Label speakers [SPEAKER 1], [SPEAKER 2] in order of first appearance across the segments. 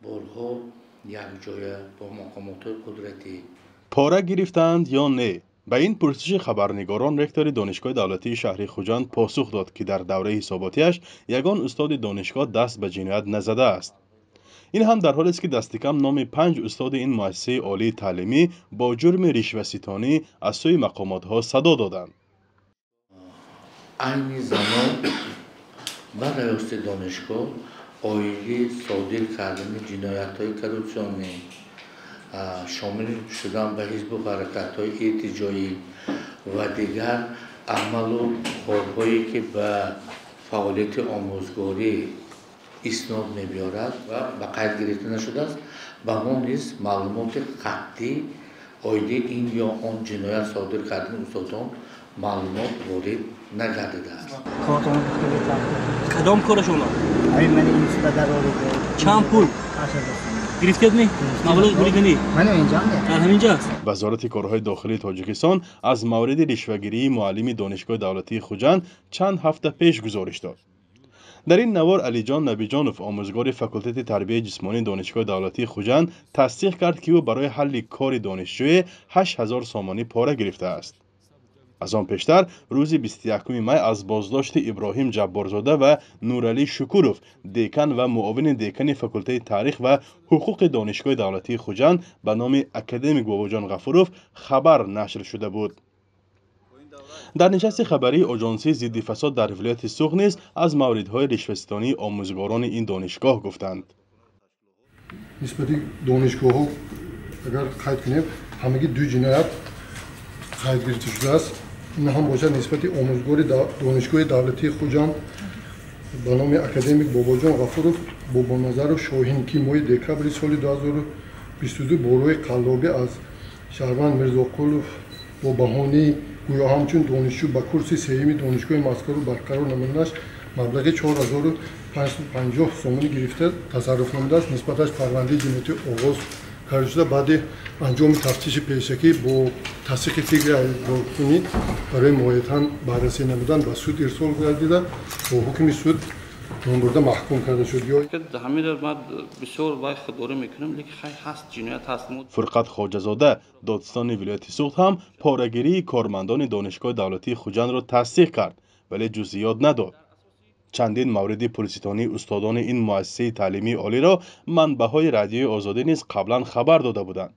[SPEAKER 1] Борҳо якҷоя бо мақомотҳои қудратӣ
[SPEAKER 2] пора гирифтаанд ё не? Ба ин пурсиши хабарнигорон ректори Донишгоҳи давлатии шаҳри Хуҷанд посух дод, ки дар давраи ҳисоботиаш ягон устоди донишгоҳ даст ба ҷиноят назадааст. Ин ҳам дар ҳолест, ки дастикам номи 5 устоди ин муассисаи олии таълимӣ бо ҷурми ришваситонӣ аз сӯи мақомотҳо садо доданд.
[SPEAKER 1] Айни замон ба раёсати донишгоҳ оиди содир кардани ҷиноятҳои коррупсионӣ, шомил шудан ба ҳизбу ҳаракатҳои иртиҷоӣ ва дигар амалу корҳое, ки ба фаъолияти омӯзгорӣ иснод мебиёрад ва ба қайд гирифта нашудааст, ба мо низ маълумоти қатъӣ оиди ин ё он ҷиноят содир кардани устодон маълумот ворид нагардидааст.
[SPEAKER 3] Кадом корашона? Чанд пул гирифтед? Ми маблағ буридани дар ҳамин ҷо аст.
[SPEAKER 2] Вазорати корҳои дохилии Тоҷикистон аз мавриди ришвагирии муаллими Донишгоҳи давлатии Хуҷанд чанд ҳафта пеш гузориш дод. Дар ин навор Алиҷон Набиҷонов, омӯзгори факултети тарбияи ҷисмонии Донишгоҳи давлатии Хуҷанд, тасдиқ кард, ки ӯ барои ҳалли кори донишҷӯе 8000 сомонӣ пора гирифтааст. Аз он пештар, рӯзи 21 май, аз боздошти Иброҳим Ҷабборзода ва Нуралӣ Шукуров, декан ва муовини декани факултети таърих ва ҳуқуқи Донишгоҳи давлатии Хуҷанд ба номи академик Бобоҷон Ғафуров, хабар нашр шуда буд. Дар нишасти хабарии Оҷонсии зидди фасод дар вилояти Суғд низ аз мавридҳои ришваситонии омӯзгорони ин донишгоҳ гуфтанд.
[SPEAKER 4] Нисбати донишгоҳҳо агар қайд кунем, ҳамагӣ ду ҷиноят қайд гирифта шудааст. Ин ҳам бошад нисбати омӯзгори Донишгоҳи давлатии Хуҷанд ба номи академик Бобоҷон Ғафуров Бобоназаров Шоҳин, ки моҳи декабри соли 2022 бо роҳи қаллобӣ аз шаҳрванд Мирзоқулов бо баҳонаи гӯё ҳамчун донишҷӯ ба курси сеюми донишгоҳи мазкурро барқарор намуданаш маблағи 4550 сомонӣ гирифта тасарруф намудааст, нисбаташ парвандаи ҷиноятӣ оғоз карда шуда, баъди анҷоми тафтиши пешакӣ бо тасдиқи фикри айбдоркунӣ барои муоятан баррасӣ намудан ба суд ирсол гардида, бо ҳукми суд номбурда маҳкум карда шуд.
[SPEAKER 5] Ҳаминро ман бисёр вай худдорӣ мекунам, лекин хай ҳаст, ҷиноят ҳаст.
[SPEAKER 2] Фурқат Хоҷазода, додситони вилояти Суғд, ҳам порагирии кормандони Донишгоҳи давлатии Хуҷандро тасдиқ кард, вале ҷузъиёт надод. Чандин мавриди пулситонии устодони ин муассисаи таълимии олиро манбаъҳои Радиои Озодӣ низ қаблан хабар дода буданд,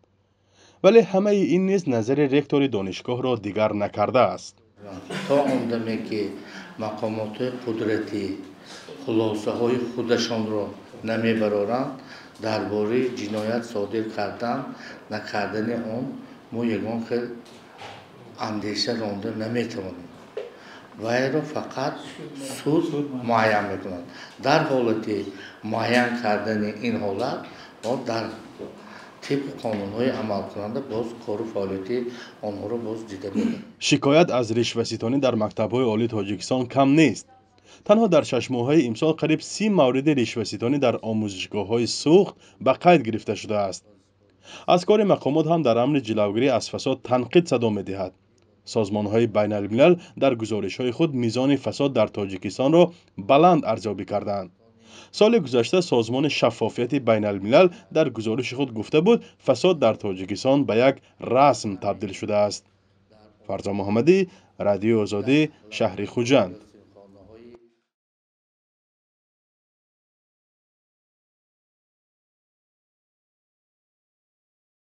[SPEAKER 2] вале ҳамаи ин низ назари ректори донишгоҳро дигар накардааст.
[SPEAKER 1] То он даме ки мақомотҳои қудратӣ хулосаҳои худашонро намебароранд дар бораи ҷиноят содир кардан накардани он, мо ягон хел андеша ронда наметавонем. Вайро фақат суд муайян мекунад. Дар ҳолати муайян кардани ин ҳолат мо дар тибқи қонунҳои амалкунанда боз кору фаъолияти онҳоро боз дида мебарем.
[SPEAKER 2] Шикоят аз ришваситонӣ дар мактабҳои олии Тоҷикистон кам нест. Танҳо дар 6 моҳаи имсол қариб 30 мавриди ришваситонӣ дар омӯзишгоҳҳои Суғд ба қайд гирифта шудааст. Аз кори мақомот ҳам дар амри ҷилавгирӣ аз фасод танқид садо медиҳад. Созмонҳои байналмилал дар гузоришҳои худ мизони фасод дар Тоҷикистонро баланд арзёбӣ кардаанд. Соли гузашта Созмони шаффофияти байналмилал дар гузориши худ гуфта буд, фасод дар Тоҷикистон ба як расм табдил шудааст. Фарзон Муҳаммадӣ, Радиои Озодӣ, шаҳри Хуҷанд.